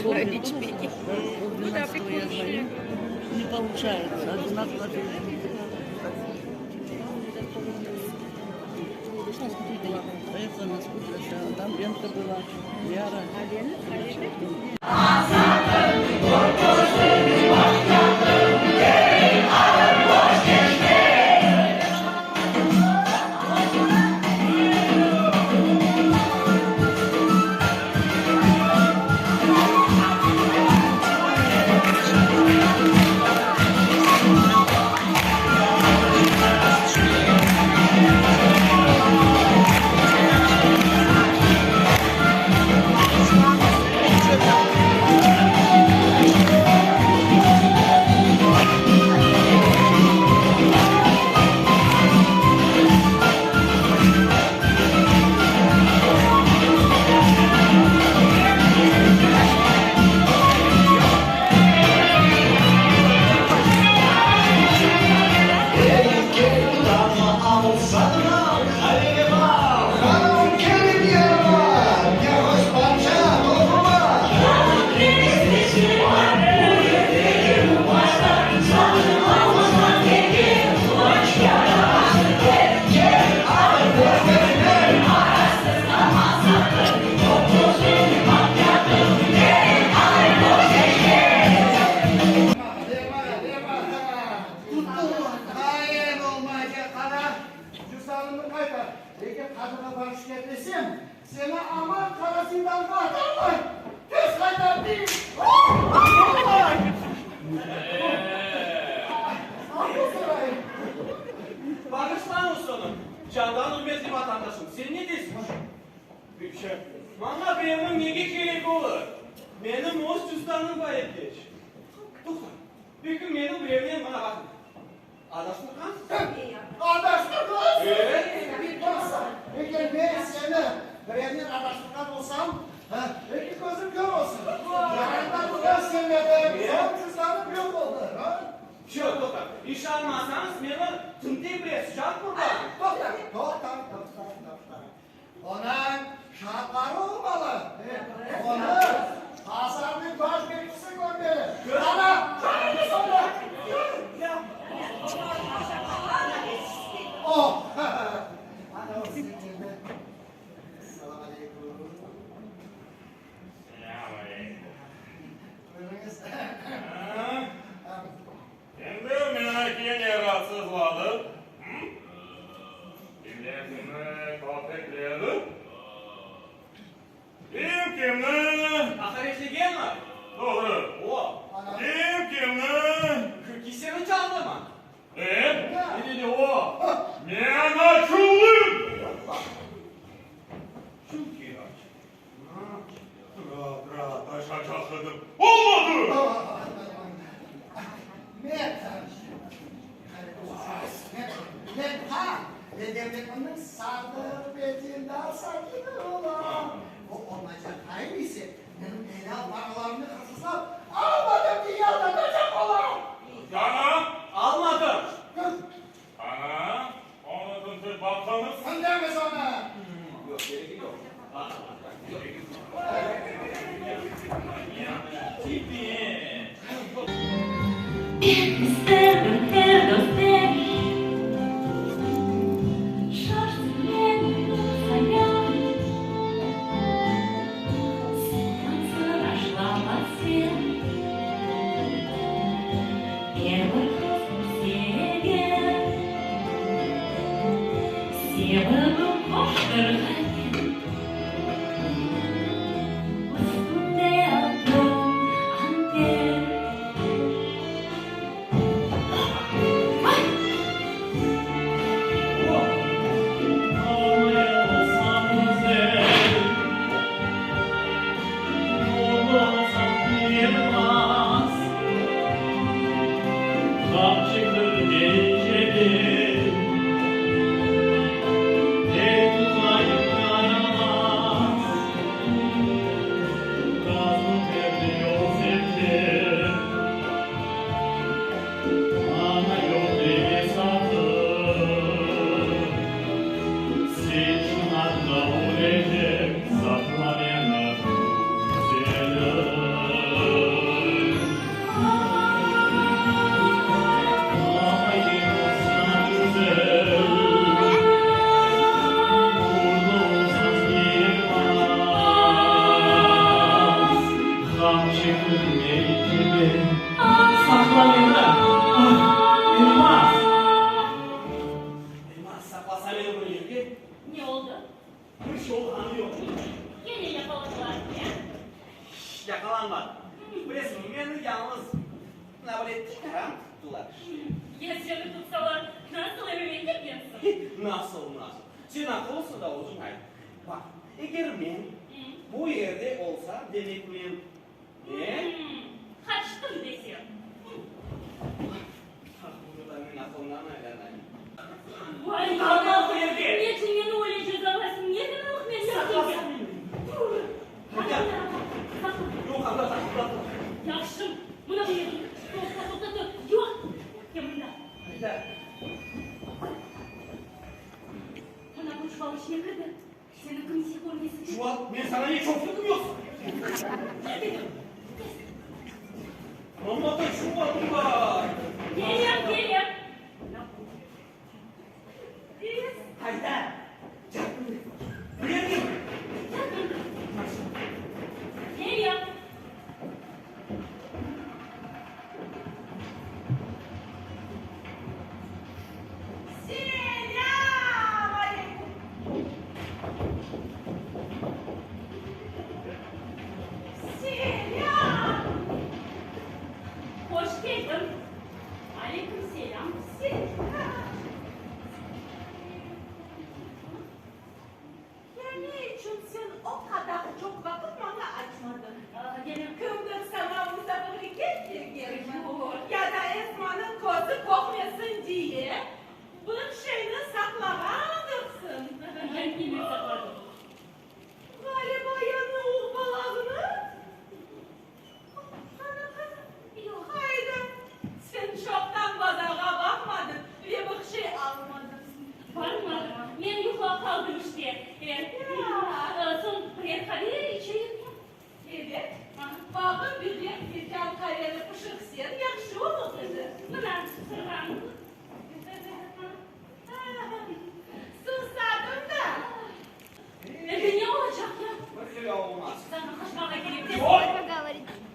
Pol я звоню, не получается. А 12 Поехала на скутере, там Ленка была, Яра. Hain olmaycaq, qana, cüzdanımnı qaytar. Eger qadınğa barıp şikâyetlesem, seni aman qara zindanğa atarlar. Tez qaytar, deyim. Olmay! Afu sorayım. Bağışlañız onı, candan ürmetli vatandaşım, sen ne deysiñ? Maña birevniñ nege keregi olur? Menim öz cüzdanım bar ekeç. Toqta, belki meni birevnen, mına baqıñ, adaştırğansız? Adaştırğansız? Evet. Bir baqsa, eger men seni birevnen adaştırğan olsam, eki közüm kör olsun. Yanımda bugün sevmedim, soñ cüzdanım yoq oldı. Vse, toqta, işanmasañız, meni tintey bilesiz, can qurbanım. Toqta, toqta, toqta, toqta. Onıñ şaatları olmalı. Onı bazarnıñ baş bekçisi körmeli. Qana, çağırıñız onı! Oh! Ana o sizge keldi. Selâm aleyküm. Selâm aleyküm. Buyurıñız. Endi meni kene raatsızladı. Kimler kimni kötekledi? Kim kimni? Aqaretlegenmi? Doğru. O. Kim kimni? Kiseni çaldımı? E? Ne dedi o? Men açuvlım! Çünki aç. Raat-raat aşacaq edim. Olmadı! Men, men, ha, ve devletimniñ sadıq ve dindar sakini olam. O olmaycaq hain ise menim elâl paralarımnı hırsızlap, almadım diye aldatacaq ola. Ana! Almadım! Ana, onı tintip baqıñız. Tintemiz onı! Yoq, keregi yoq. çekilmey kibi. Saqla meni, ah, Elmaz! Elmaz, saqlasa meni bir yerge. Ne oldı? Bir şey olğanı yoq. Kene yaqaladılar, ya? Şş, yaqalanmadım. Bilesiñmi, meni yalıñız mına böyle tikaran tuttılar. Ya seni tutsalar, nasıl evime kelgensiñ? Nasıl, nasıl? Sen aqıllısıñ da, özüñ ayt. Baq, eger men bu yerde olsam, demek men ne? Qaçtım desem. Ah, bunı da men aqılımdan aylanayım. Vay, Qurtarmam bu yerge! Ne içün meni öyle cezalaysıñ? Ne günah men yaptım ya? Saqlasam meni. Dur! Qayda? Saqla. Yoq, anda saqlatma. Yahşı, mına bu yerge. Toqta, toqta, dur. Yoq, kel mında. Qayda? Mına bu çuval içine kirdi. Seni kimse körmesin. Çuval? Men saña ne çoplugım yoqsa? Tez, tez. Amma da çuvalım bar. Kelem, kelem. Mına bu yerge. Tez. Qayda? Yardım et. Bu yerge mi? Yardım. Kelem. Selâm aleyküm! Selâm! Hoş keldiñ! Aleyküm selâm! Selâm! Ya ne içün sen o qadar çoq vaqıt maña açmadıñ? Kimdir saña musafirlikke kelgenmi? Ya da Esmanıñ közü körmesin diye bir şeyni saqlağandırsıñ? Ben neni saqladım? Ğaliba yañı urbalarnı? Qana, qana, qayda? Sen çoqtan bazarğa barmadıñ ve bir şey almadıñ. Barmadım. Men yuqlap qaldım işte. Soñ birer qave içeyikmi? Ebet, bağı birer fincan qaveni pişirsen yahşı olur edi. Mına, sırğañ. Susadım da. Endi ne olacaq ya? Bir şey olmaz. Saña qaçmağa kerek. Yoq!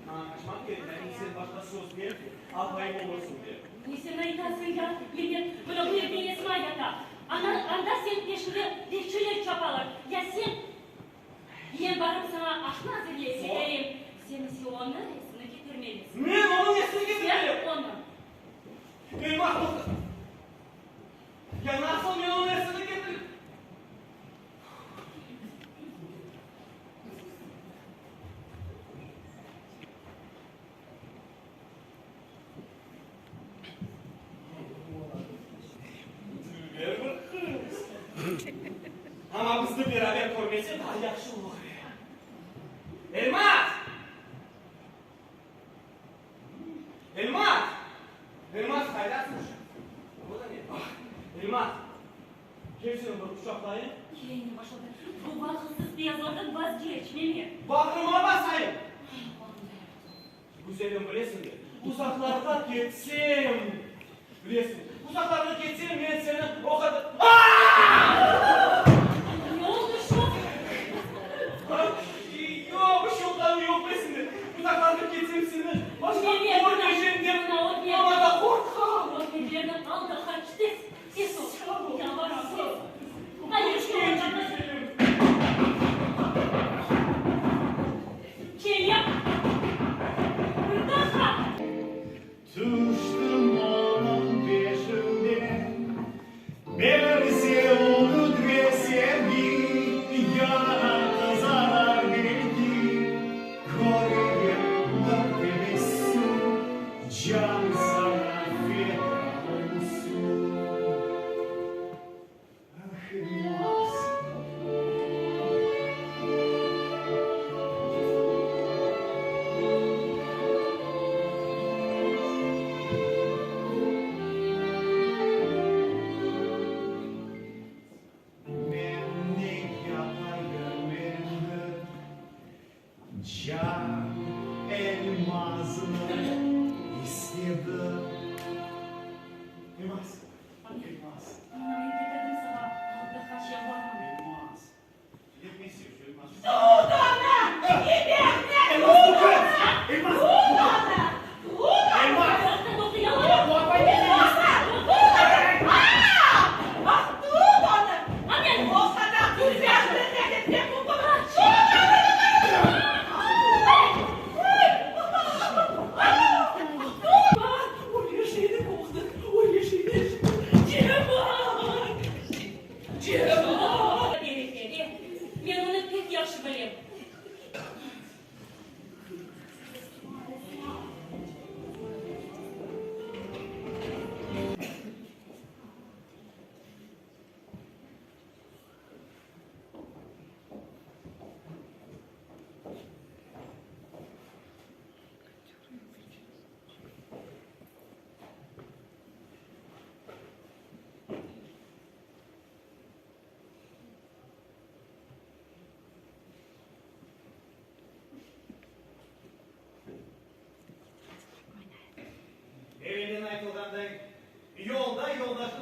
Maña qaçmaq kerek, lâkin sen başta söz ber ki, apayım olursıñ dep. Ne sen aytasıñ ya, Memet? Mına bu yerde Esma yata. Ana, anda seniñ peşiñde bekçiler çapalar. Ya sen? Men barıp saña aşnı azırlayayım, sen ise onı esine ketirmelisiñ. Men onıñ esine ketirmeliyim? Sen onı. Elmaz, toqta. Ya nasıl men onıñ esine ketireyim? Dülber bir qız. Amma bizni beraber körmese daa yahşı olur. Elmaz! Elmaz! Elmaz, qaydasıñ? Bu da ne? Ah, Elmaz! Kel seni bir quçaqlayım. Kene başladı. Bu vaqıtsız beyazlardan vazgeç, Memet. Bağrıma basayım. Ay, Allahım, ya Rabbim. Güzelim, bilesiñmi, uzaqlarğa ketsem, bilesiñ, uzaqlarğa ketsem, men seni o qadar. Aa! Ne oldı şu? Yoq, bir şey olğanı yoq, bilesiñmi, uzaqlarğa ketsem seni başqa körmeycem dep, amma da qorqam. Ötmeklerni al da qaç, tez, tez ol, yalvaram, tez. Hayır, Kelem, bir daha. Tüştüm onıñ peşinden, Berse ümüt ve sevgi, Yanar, qızarar belki, Köreyim bir tebessüm, Can saña feda olsun. Ah, Elmaz! Men ne yapayım endi, Can elmaznı istedi. Elmaz! Elmaz. Mına men ketirdim saña, al da qaç, yalvaram. Elmaz. Etmese şu Elmaz. Sudana! Yiberme! Elmaz, toqta! Elmaz!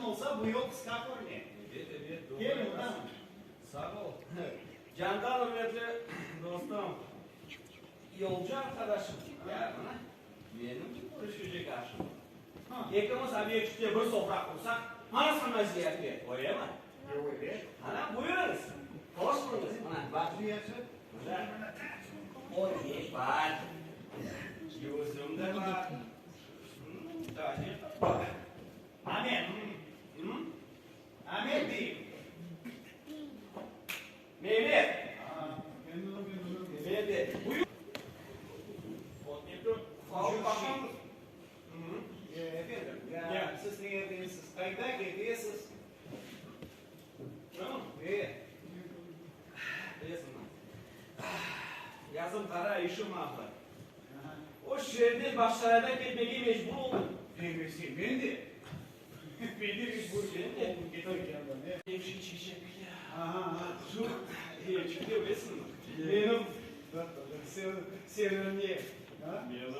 olsa, bu yol qısqa körüne. Ebet, ebet, doğru Keliñ, aytasıñ. odanım. Sağ ol. Candan ürmetli dostum, yolcu arqadaşım, ya, mına, menim körüşecek aşım. Ekimiz Abiyevçikte bir sofra qursaq, mana saña ziyafet, öylemi? Yoq, ebet. Ana, buyurıñız, hoş buldıñız, mına, baq. Mına, ötmek bar, yüzüm de bar, daa ne bar? Amet! Amet deyim! Mehmet! Mehmet, buyur! Efendim, ya siz ne etesiz, qayda ketesiz? E. Bilesiñmi, yazım qara, işim ağır. O şeerden Bağçasarayğa ketmege mecbur oldım. Demese, men de. Men de mecbur oldım ketmege. Evçik çiçek. Şu evçikte bilesiñmi, menim. Seniñ ne? Menim.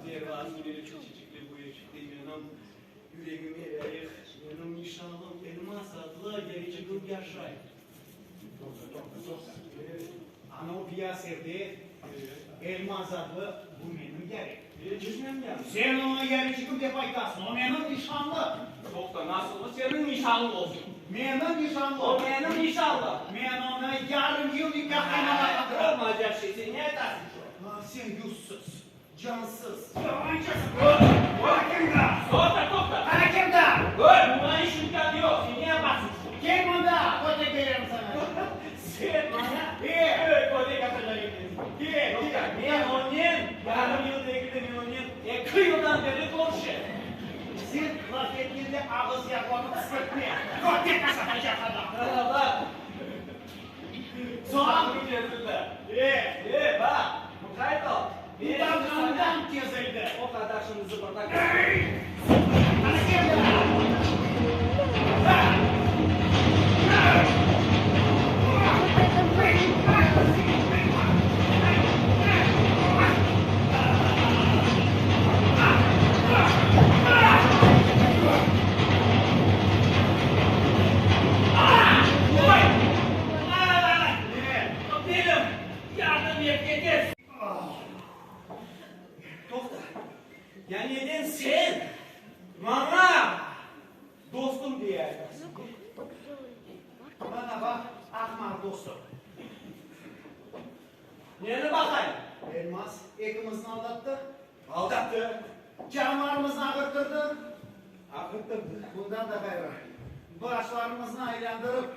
Pervasız çiçekli bu evçikte menim yüregime lâyıq, menim nişanlım Elmaz adlı yareçigim yaşay. Toqta, toqta, toqta. Ana o biyaz evde Elmaz adlı bu menim yarem. Sen oña yareçigim dep aytasıñ, o menim nişanlım. Toqta, nasıl o seniñ nişanlıñ olsun? Menim nişanlım. O menim nişanlım. Men onı yarım yıl nikâhlamağa qadırım. Olmaycaq şey, sen ne aytasıñ şu? Sen yüzsüz, cansız, yalancısıñ. Qara kimdi? Toqta, toqta. Qara kimdi? Öy, buña iş imkân yoq, sen ne yapasıñ şu? Kel mında, kötek berem saña. Sen maña E. öy kötek atacaq ekensiñ. Kel, Toqta, kel. men onen yarım yıl degil de, men onen eki yıldan berli körüşem. Sen laf etkende ağız yağlanıp sürtme, kötek aşatacaq adam. Qara, baq. Soñ? Kesildi. E. E, baq, muqayt ol. Utanğandan kesildi. O qadar şimdi zıbırda. Qara keldi. Belim, yardım et, yeter! Toqta, ya neden sen maña dostum diye aytasıñ? Bana baq, ahmaq dostum. Neni baqayım? Elmaz ekimizni aldattı. Aldattı. Canlarımıznı ağırttırdı. Ağırttırdı. Bundan da ğayrı, başlarımıznı aylandırıp,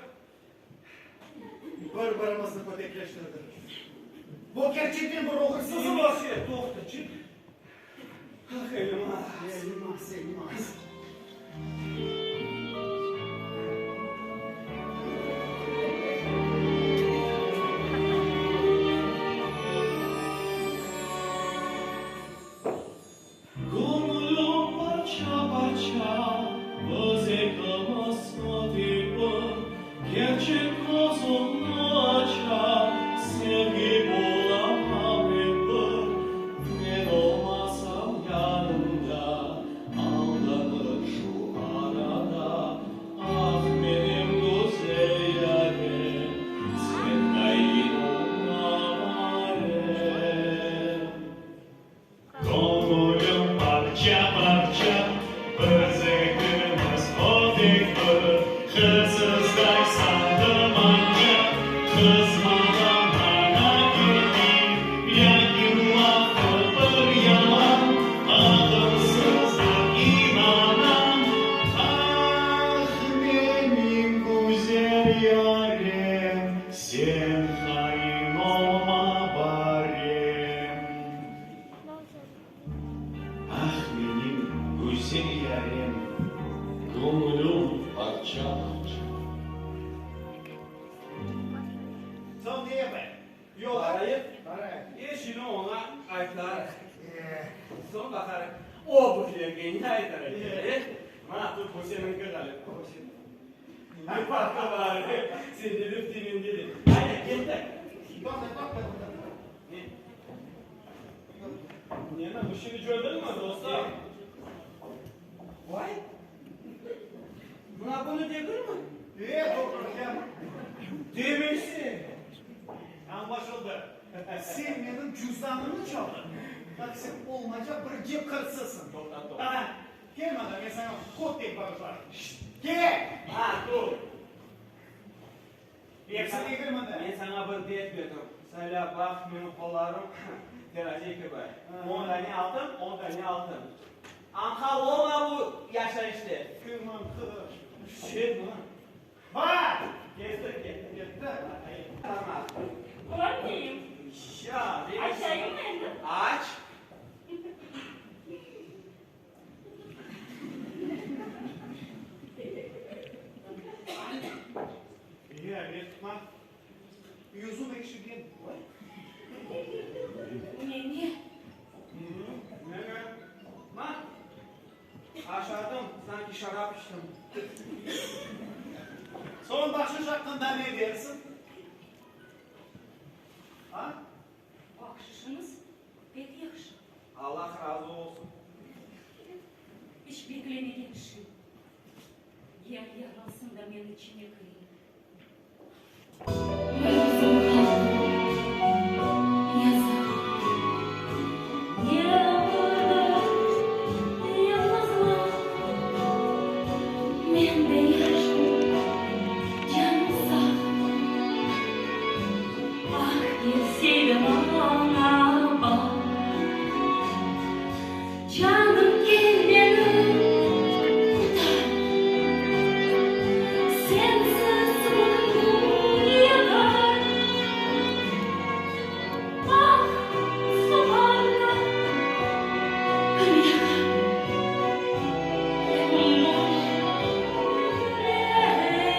bir-birimizni kötekleştirdi. Bu kerçekten bir oğursızlıq. Neyse, toqta, çık. Ah, Elmaz. Elmaz, Elmaz. Göñlüm parça-parça, biz ekimiz ötek bir, Kerçek közümni aça, sevgi bulamam ep bir. Men olmasam yanıñda, aldanır şu arada, Ah, menim güzel yarem, sen hain olma barem. Göñlüm parça-parça, biz ekimiz ötek bir, Hırsızday sandım anca, qızmadan maña keldi, Lâkin lafı bir yalan, aqılsızdır inanam, Ah, menim güzel yarem, sen hain olma barem. Ah, menim güzel yarem, göñlüm parça-parça. Soñ ne yapayıq? Yol Barayıq, Barayıq. İşini oña aytarıq. Soñ baqarıq, o bizlerge ne aytar eken, e? Mana, tut, bu seniñki ğaliba. Ne farqı bar, e? Sende de, mende de. Ayda, kettik. Toqta, toqta, toqta. Ne? Neni? Şimdi coydıñmı, dostum? Vay! Mına bunı degilmi? E, doğru, sen. Demek sen. Añlaşıldı. Sen menim cüzdanımnı çaldın. Baq, sen olmaycaq bir cep hırsızsıñ. Toqta, toqta. Ana, kel mında, men saña kötek bağışlarım. Şşt, kel! Ha, dur. Episi degil mında. Men saña bir dert berdim. Saylap baq, menim qollarım teraze kibi. On dane altın, on dane altın. Añqav olma bu yaşayışta. Kim añqav? Senmi? Bar! Ketti, ketti. Ketti. Tamam. Körmeyim. Ya, Açayım endi? Aç. Ya, etma. Yüzüm ekşigen. Ne, ne? Ne, ne? Ma, aşadım, sanki şarap içtim. Soñ bahşış aqqında ne dersiñ? A? Bahşışıñız pek yahşı. Allah razı olsun. İç beklemegen şey. Yer yarılsın da men içine kireyim. Bir özüm qaldım. Yazıq. Ne ağırdır yalnızlıq. Men de yaşım, canım sağ. Ah, kelseydi maña baht. Canım, kel meni qurtar. Sensiz bu dünya tar. Ah, soqaqta kim yaqa? Boş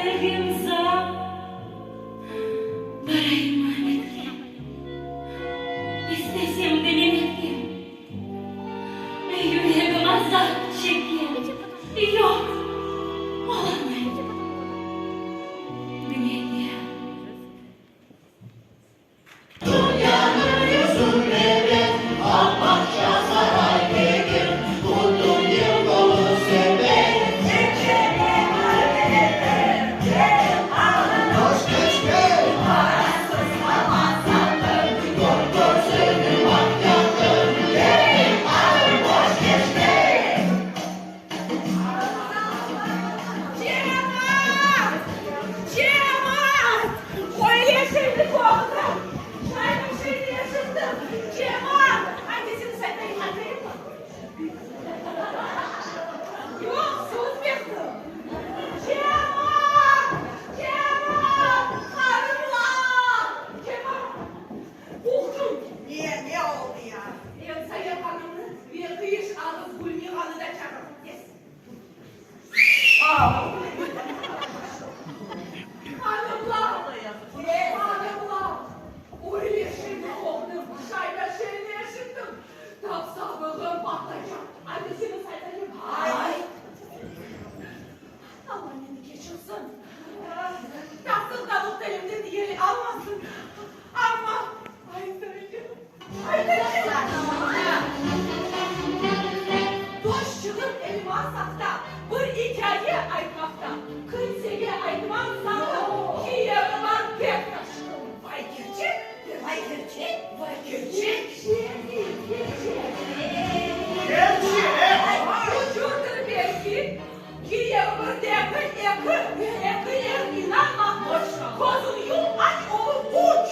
yüregim zar. Barayım Ametke, istesem de Memetke. Yüregim azap çeke, yoq, olamay. Nege? Cemaat! Cemaat! Öyle şeyni kördim, şayda şeyni eşittim. Cemaat! Angisini saytayım, aytayımmı? Yoq, söz berdim. Cemaat! Cemaat! Hanımlar! Cemaat! Uqtım. Ne, ne oldı ya? Emsaya hanımnı ve qıyış ağız Gülmiranı da çağır, tez. Hanımlar, hanımlar, öyle şeyni kördim, şayda şeyni eşittim, tap sabığım patlaycaq. Angisini saytayım? Ayt. Alla meni keçirsin. Taqsır tavuq tilimden yel almasın. Amma aytayım, aytayım. Doşçığım elmaz aqta bir ikâye aytmaqta. Kimsege aytmam saqın, kiyevi bar pek taşqın. Vay kerçek, vay kerçek, vay kerçek. Kerçek, kerçek. Kerçek! Ucurdır belki, kiyevi bir degil, eki, eki er inanma, közüñ yum, aç olur uç.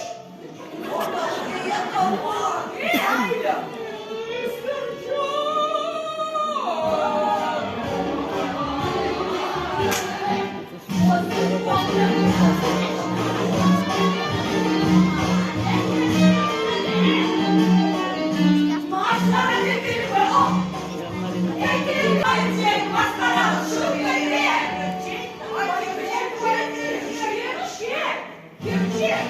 E, aylı. Mister John! Masqara degilmi o? Masqara, Kerçek, kerçek, kerçek.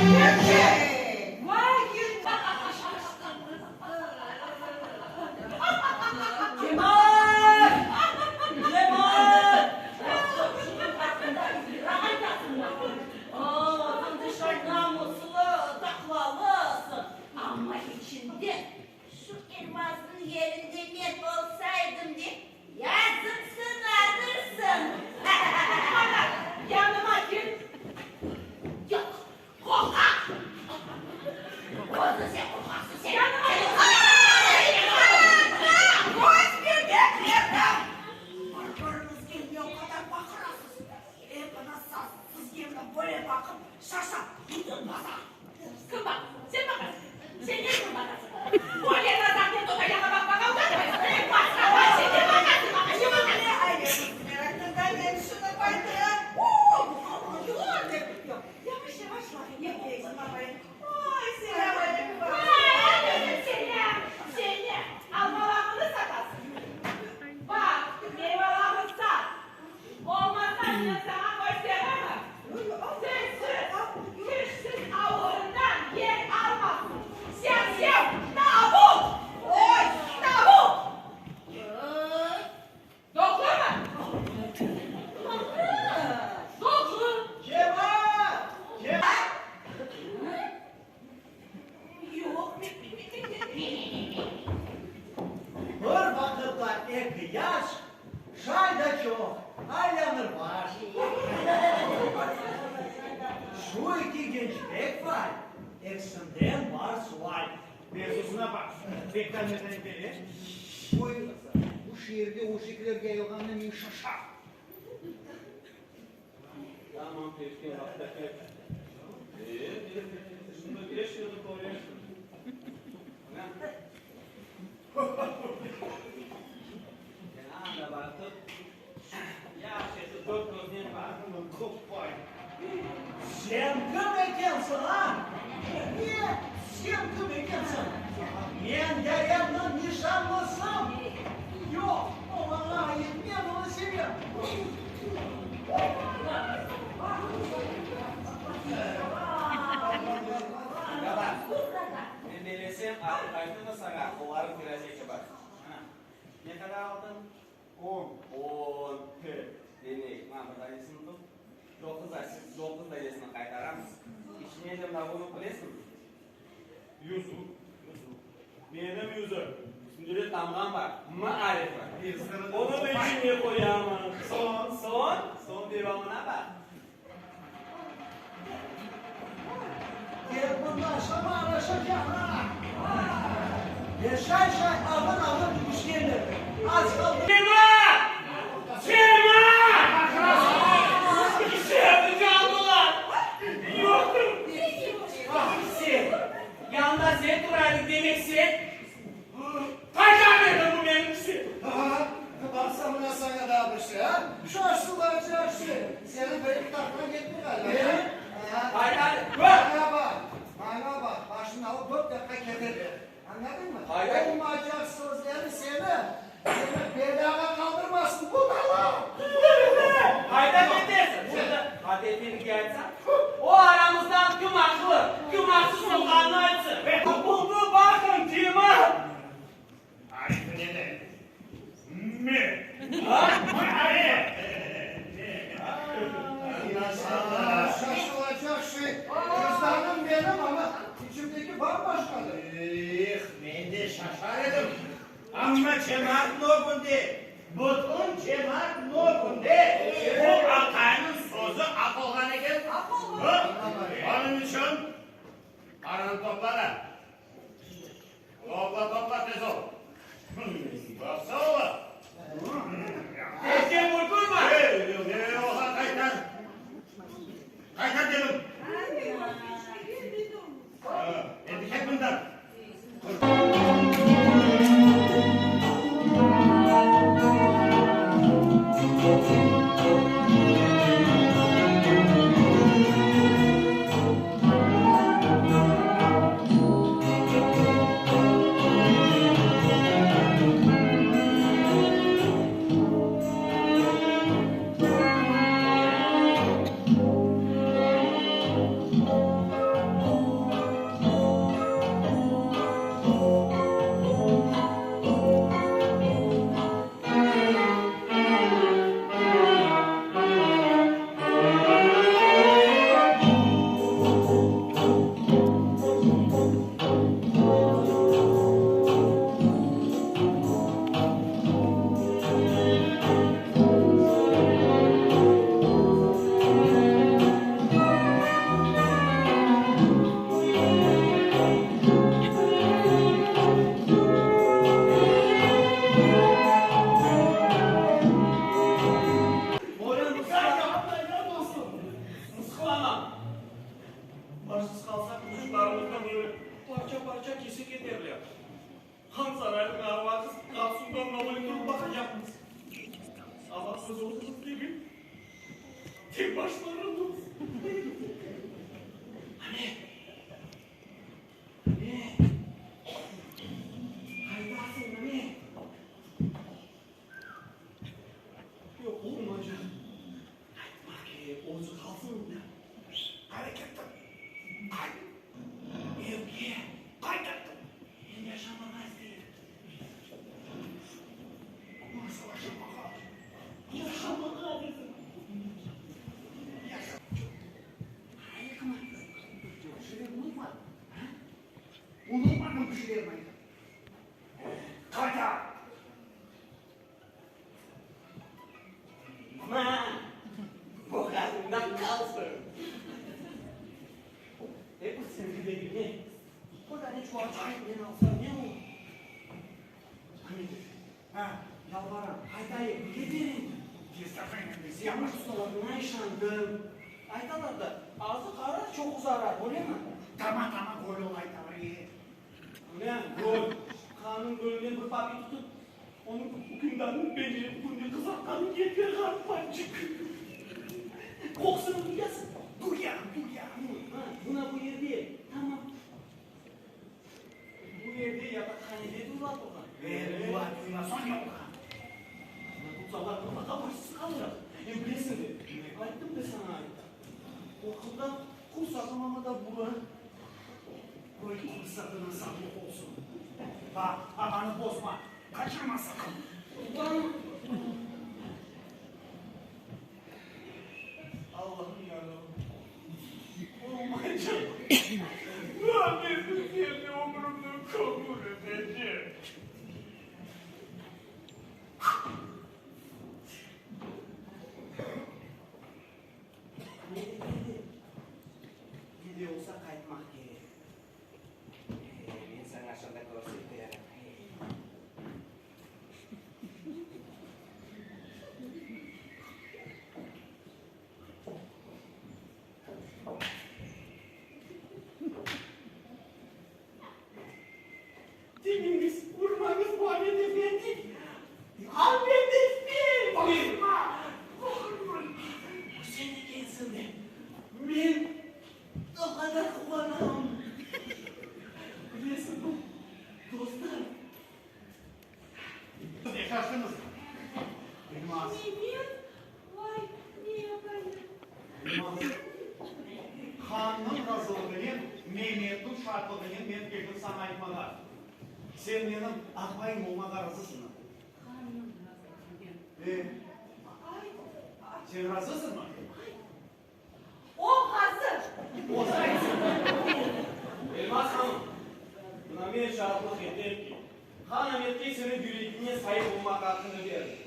Kerçek. Vay Cemal! Cemal! Kim baq? Sen baqasıñ. Sen ne içün baqasıñ? Böyle nazarnen totayağa baqmağa utanmaysıñ? Masqara, sen ne baqasıñ maña, ne baqasıñ? Meraqından men şunı qaytıram. Yılan dep, yoq, yavaş-yavaş laf etmeysiñ, apayım. Oy, selâm aleyküm, baba. Aleyküm selâm. Sen ne, almalarıñnı satasıñ? Baq, meyvalarnı sat. Olmasa, men saña kösteririm. Tilsiz, tişsiz avuzından yel almasın. Sev-sev, tavuq! Oy, tavuq! Doğrumı? Doğru. Cemaat! Cemaat! Yoq. Bir vaqıtta eki yaş, şay da çoq aylanır baş. Şu eki genç pek faal, ekisinden bar sual. Mevzusına baq, pek taneden kele. Oy, bu şeerde öşekler yayılğanına men şaşam. Tamam, keçken vaqıtta ket. E, e, şimdi beş yılı körersiñ. Mına. Sen anda baqıp, yahşı etip dört köznen baq. Qopay! Sen kim ekensiñ, a? Ne, sen kim ekensiñ? Men yaremniñ nişanlısım. Yoq, o maña ait, men onı sevem. Baba, men belesem, artıq ayttımı saña, qollarım teraze kibi. Mına, ne qadar aldıñ? On. On. Demek, mına bir danesini tut. Doquz doquz danesini qaytaramız. İçine de mına bunı bilesiñmi? Yüzük. Yüzük. Menim yüzük. Üstünde de tamğam bar, M arifi. Onı da içine qoyamız. Soñ, soñ, soñ devamına baq. Ket mında, şamar aşacaq, ha! Ve şay-şay ağır-ağır tübüşkenler. Az qaldı. Cema! Cema! İşlerni çaldılar! Yoqtır! Ah, sen! Yanında sen turaydıñ, demek sen! Qaydan edi bu menim işim? Aha, baqsa mına saña daa bir şey, a? Şaşılacaq şey! Seniñ bir-eki taqıma yetmey ğaliba, e? Aha. Qaydan? Maña baq, maña baq, başını alıp dört yaqqa kete ber. Añladıñmı? Qaydan? Olmaycaq sözleri seni, seni belâğa qaldırmasın, budala! Qayda ketesiñ? Şimdi Qadri efendige aytsam, o aramızdan kim aqlı, kim aqsız olğanını aytsın. Buldı, baqıñ, cemaat! Arifi nede? Me. Ha? Me. Me. Şaşılacaq şey, cüzdanım benim, amma içimdeki bam-başqadır. Eh, men de şaşar edim. Amma cemaat ögünde, bütün cemaat ögünde bu aqaynıñ sözü aq olğan eken. Onıñ içün paranı topla da. Topla, topla, tez ol. Baqsa ola. Tezce mümkünmi? E, oğa qaytar. Qaytar dedim. Endi ket mından. Yalıñız degil, tek başlarımız. Amet! Amet! Qaydasıñ, Amet? Yoq, olmaycaq. Aytmaq kerek, özü qalsın mında. Qayda kettiñ? Qayt! Evge. Qayt ayttım! Men yaşamağa isteyim. Nasıl yaşamağa? Yaşamağa dedim. Ayıqma. Bir şeyler unutma. Ha? Unutmadım bir şeylerni aytım. Qayta! Ma, boğazımda qalsın. E, bu sevgi degil ne? Bir dane çuvalçıq men alsam ne olur? Amet efe, Ha? yalvaram, qaytayım, keter endi. Seniñ ustalarıña işandım. Aytalar da, azı qara, çoqu zarar, öylemi? Tamam, tamam, öyle ola aytalar, e. Mına, gör, hannıñ gölünden bir papiy tutıp, onıñ ükümdarnıñ pencere tübünde qızartqanı yeter, ğarpançıq. Qoqusını duyasıñ? Duyam, duyam. Ha, mına bu yerde, tamam. Bu yerde yataqhanede duyula turğan. E, duyula, duyula, soñ ne olğan? Mına tutsalar, mıtlaqa başsız qalırıq. Em bilesiñ de, ne ayttım da saña ayttam. Qorquvdan qursağım amma da bura. Qoy qursağına sağlıq olsun. Baq, avanı bozma, qaçırma saqın. Ulan! Allahım yarabbim, olmaycaq. Rahmetli seni ömrümniñ qabul etecek. Ne dedi? Ne de olsa qaytmaq kerek. E, men saña şunda körseterim. Demeñiz, urmañız, Muammed efendi! Muammed efendi! Bağırma! Bağırma! Bu sen ekensiñ de, men o qadar quvanam! Bilesiñmi, dostlar? Ne şaştıñız? Elmaz. Memet, vay, ne yapayım? Elmaz. Hannıñ razılığınen, Memetniñ şartlığınen men keldim saña aytmağa. Sen menim apayım olmağa razısıñmı? Hannıñ razılığınen. E, Ay, ay. sen razısıñmı? Ay, o razı. Özü aytsın. Elmaz hanım, mına men şaatlıq etem ki, han Ametke seniñ yüregiñe saip olmaq aqqını berdi.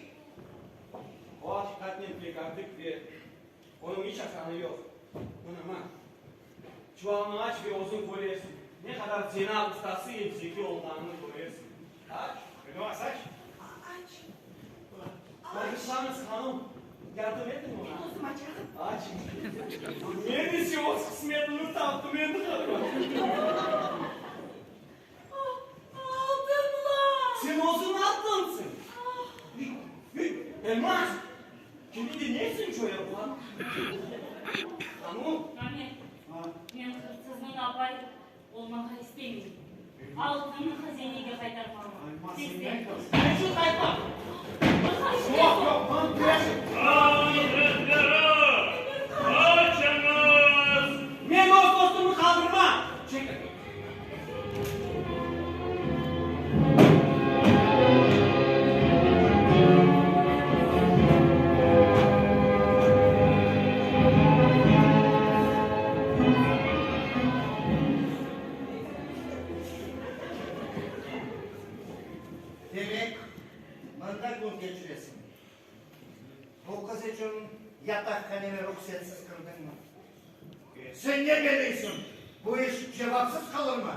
O aqiqatnen pek adik ve onıñ iç asanı yoq. Mına, ma, çuvalnı aç ve özüñ körersiñ, ne qadar zenaat ustası em zeki olğanını körersiñ. Aç. Elmaz, aç. Aç. Bağışlañız, hanım, yardım etiñ oña. Men özüm açarım. Aç. Men ise öz qısmetimni taptım endi, hanım. Altınlar! Sen özüñ altınsıñ! Elmaz! Kene de ne içün şöyle olğan? Hanum! Amet, men hırsıznıñ apayı olmağa istemeyim. Altınnı hazinege qaytarmalı. Elmaz, sen Tezden. ne aytasıñ? Ne içün qaytmaq? Yoq, yoq, mın türeşik! Hazretleri, açıñız! Men öz dostumnı qaldırmam! Çekil! Demek, mında kün keçiresiñ. Bu qız içün yataqhaneme ruhsetsiz kirdiñmi? Sen ne beleysiñ, bu iş cevapsız qalırmı?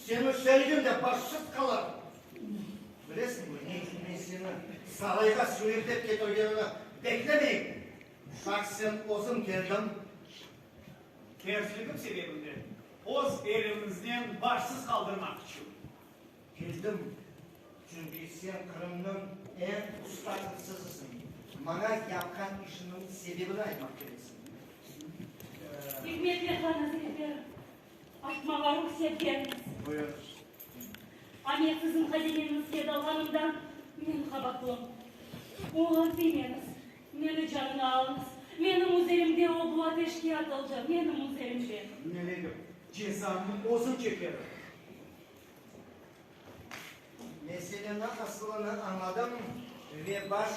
Seniñ şerigiñ de başsız qalır. Bilesiñmi, ne içün men seni sarayğa süyreklep ketirgenini beklemeyip, şahsen özüm keldim? Tersligim sebebinden öz elimiznen başsız qaldırmaq içün. Keldim, çünki sen Qırımnıñ eñ usta hırsızısıñ. Maña yapqan işiniñ sebebini aytmaq kereksiñ. Ikmetli han azretleri, aytmağa ruhset beriñiz. Buyur. Amet siziñ hazineñizge dalğanımdan men qabatlım. Oña tiymeñiz, meni canına alıñız. Menim üzerimde o bu ateşke atıldı, menim üzerimde. Melekim, cezamnı özüm çekerim. Meseleniñ asılını añladım ve baş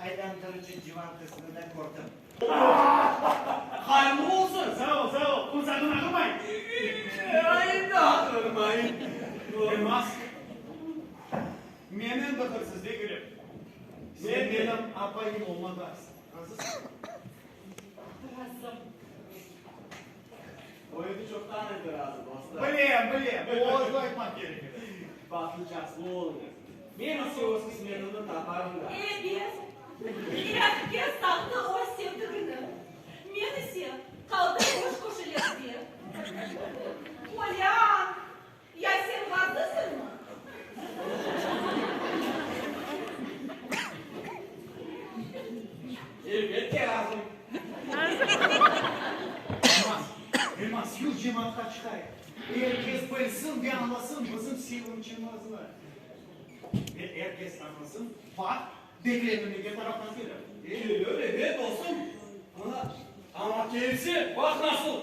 aylandırıcı civan qıznı da kördim. Hayırlı olsun! Sağ ol, sağ ol, qursağın ağırmay. Endi ağırmay. Elmaz, men endi hırsız degilim. Sen menim apayım olmağa razısıñmı? Razım. O endi çoqtan endi razı, dostum. Bilem, bilem, o özü aytmaq kerek edi. Bahtlı-çaslı oluñız. Men ise öz qısmetimni taparım da. Ebet, er kes taptı öz sevdigini. Men ise qaldım boş köşelerde. Olân, ya sen razısıñmı? Elbette razım. Elmaz, Elmaz, yür cemaatqa çıqayıq. Er kes bilsin ve añlasın bizim sevinçimizni. Ve er kes añlasın, baht beklenilmegen taraftan kelir. Kelir, ebet, dostum. Ana, amma kelse, baq nasıl.